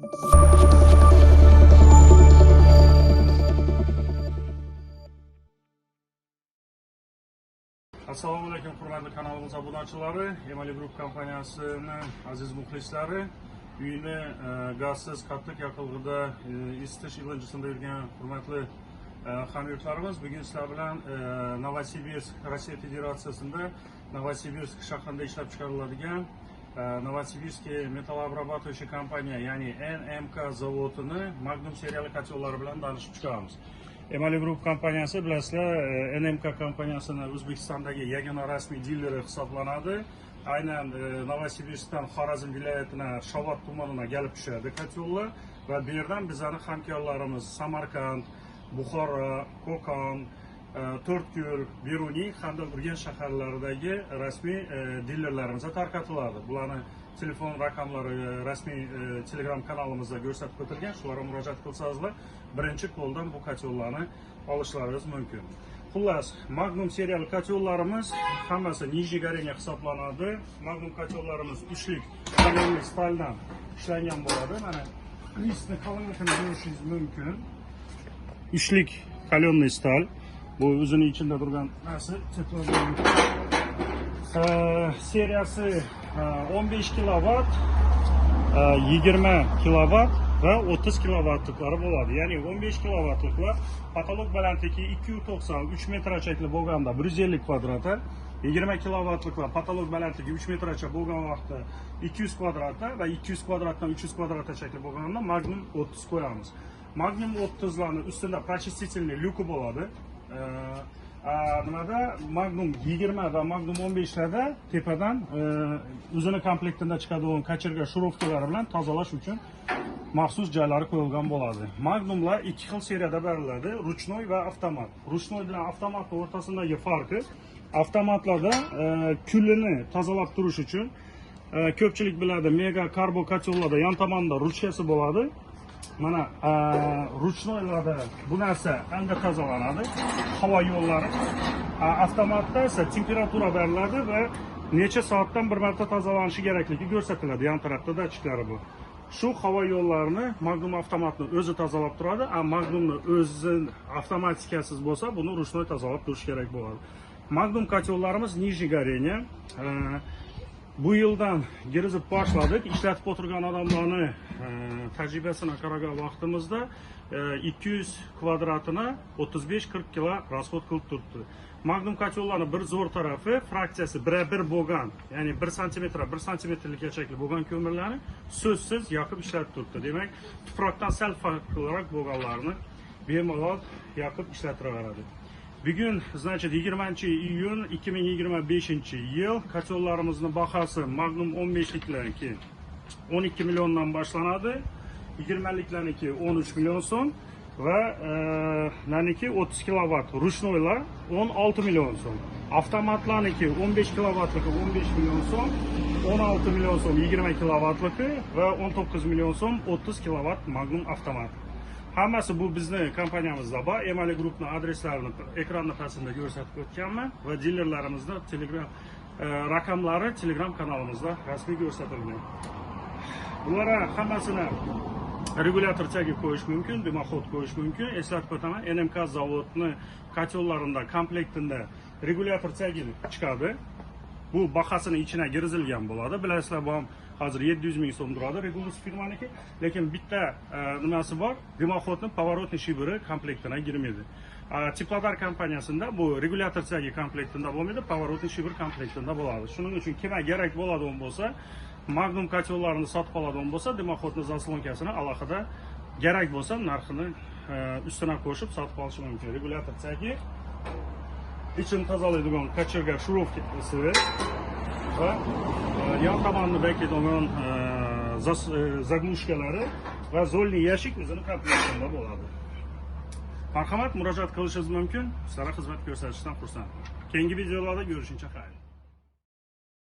Assalomu alaykum, hurmatli kanalimiz obunachilari, Emali Group kompaniyasini aziz muxlislari, uyini gazsiz qattiq yoqilg'ida isitish ilinjisida yurgan hurmatli hamyurtlarimiz, bugun sizlar bilan Novosibirsk, Rossiya Federatsiyasida Novosibirsk shahrida ishlab chiqariladigan Новосибирский металлообрабатывающая компания, ya'ni NMK zavodini Magnum seriyali kotelları bilan tanishib chiqamiz. Emali Group kompaniyasi, bilasizlar, NMK kompaniyasini O'zbekistondagi yagona rasmiy dileri hisoblanadi. Aynan Novosibirskdan Xorazm viloyatiga, Shovot tumaniga kelib tushadi kotellar va bu yerdan bizani hamkorlarimiz Samarqand, Buxoro, Qo'qon, To'rtko'l, Beruniy hamda Urganch shaharlaridagi rasmiy dilerlarimizga tarqatiladi. Bularni telefon raqamlari rasmiy Telegram kanalimizda ko'rsatib o'tilgan. Shularga murojaat qilsangizlar, birinchi qo'ldan bu kotellarni olishlaringiz mumkin. Xullas, Magnum seriyali kotellarimiz hammasi нижний горение hisoblanadi. Magnum kotellarimiz uchlik каленый staldan ishlangan bo'ladi. Mana listni qalinligini ko'rishingiz mumkin. Uchlik каленый stal. Bu o'zini ichida turgan narsa. Seriyasi 15 kilovat, 20 kilovat va 30 kilovatliklari bo'ladi. Ya'ni 15 kilovatliklar потолок balandligi 2,93 metrachakli bo'lganda 150 kvadratda, 20 kilovatliklar потолок balandligi 3 metracha bo'lgan vaqtda 200 kvadratda va 200 kvadratdan 300 kvadratachakli bo'lganda Magnum 30 qo'yamiz. Magnum 30 larni ustida прочистительный lyuki bo'ladi. Nimada Magnum 20 va Magnum 15 larda tepadan o'zini komplektida chiqadigan кочерга шуровка lari bilan tozalash uchun maxsus joylari qo'yilgan bo'ladi. Magnumlar ikki xil seriyada beriladi: ручной va avtomat. Ручной bilan avtomatning o'rtasidagi farqi avtomatlarda kulini tozalab turish uchun ko'pchilik biladi, mega karbo kotellarda yon tomonida ruchkasi bo'ladi. Mana ручной larda bu narsa aniq tozalanadi, havo yo'llari. Avtomatda esa temperatura beriladi va necha soatdan bir marta tozalanishi kerakligi ko'rsatiladi. Yon tarafda datchiklari bu. Shu havo yo'llarini Magnum avtomatni o'zi tozalab turadi, a Magnumni o'zi avtomatikasiz bo'lsa, buni ручной tozalab turish kerak bo'ladi. Magnum kotellarimiz нижний горение. Bu yildan girizib boshladik. Ishlatib o'tirgan odamlarni tajribasini qaragan vaqtimizda 200 kvadratini 35-40 kilo расход qilib turibdi. Magnum kotellarni bir zo'r tarafi fraksiyasi bir bo'lgan, ya'ni 1 santimetr 1 santimetrlikachakli bo'lgan ko'mirlarni so'zsiz yoqib ishlatib turibdi. Demak, tuproqdan sal farqliroq bo'lganlarni bemalol yoqib ishlataveradi. Bugun, значит, 20 iyun 2025 yil kotellarimizni bahasi Magnum 15 liklarniki 12 milliondan boshlanadi. 20 liklarniki 13 million so'm va naniki 30 kilovat ручной lar 16 million so'm. Avtomatlarniki 15 kilovatligi 15 million so'm, 16 million so'm 20 kilovatligi va 19 million so'm 30 kilovat Magnum avtomat. Hammasi bu bizni kompaniyamizda bor. Emali Groupni adreslarini ekranni pastida ko'rsatib o'tganman va dilerlarimizni Telegram raqamlari Telegram kanalimizda rasmiy ko'rsatilgan. Bular hammasini regulyator tagi qo'yish mumkin, дымоход qo'yish mumkin. Eslatib o'taman, NMK zavodni kotellarida komplektida regulyator tagi chiqadi. Bu bahasini ichiga kirizilgan bo'ladi. Bilasizlar, bu ham hozir 700 ming so'm turadi Regulus firmaniki, lekin bitta nimasi bor, дымоход ni поворотный shibiri komplektine girmaydi. Teplodar kompaniyasida bu regulyator tagi komplektida bo'lmaydi, поворотный shibir komplektida bo'ladi. Shuning uchun kimga kerak bo'ladigan bo'lsa, Magnum kotellarini sotib oladigan bo'lsa, дымоход ni заслонка sini alohida kerak bo'lsa narxini ustuna qo'shib sotib olishi mumkin. Regulyator tagi, ichini tozalaydigan кочерга шуровка si va yon tomonni bekitadigan заглушка lari va зольный ящик o'zini komplektida bo'ladi. Marhamat, murojaat qilishingiz mumkin. Sizlarga xizmat ko'rsatishdan xursandman. Keyingi videolarda ko'rishguncha xayr.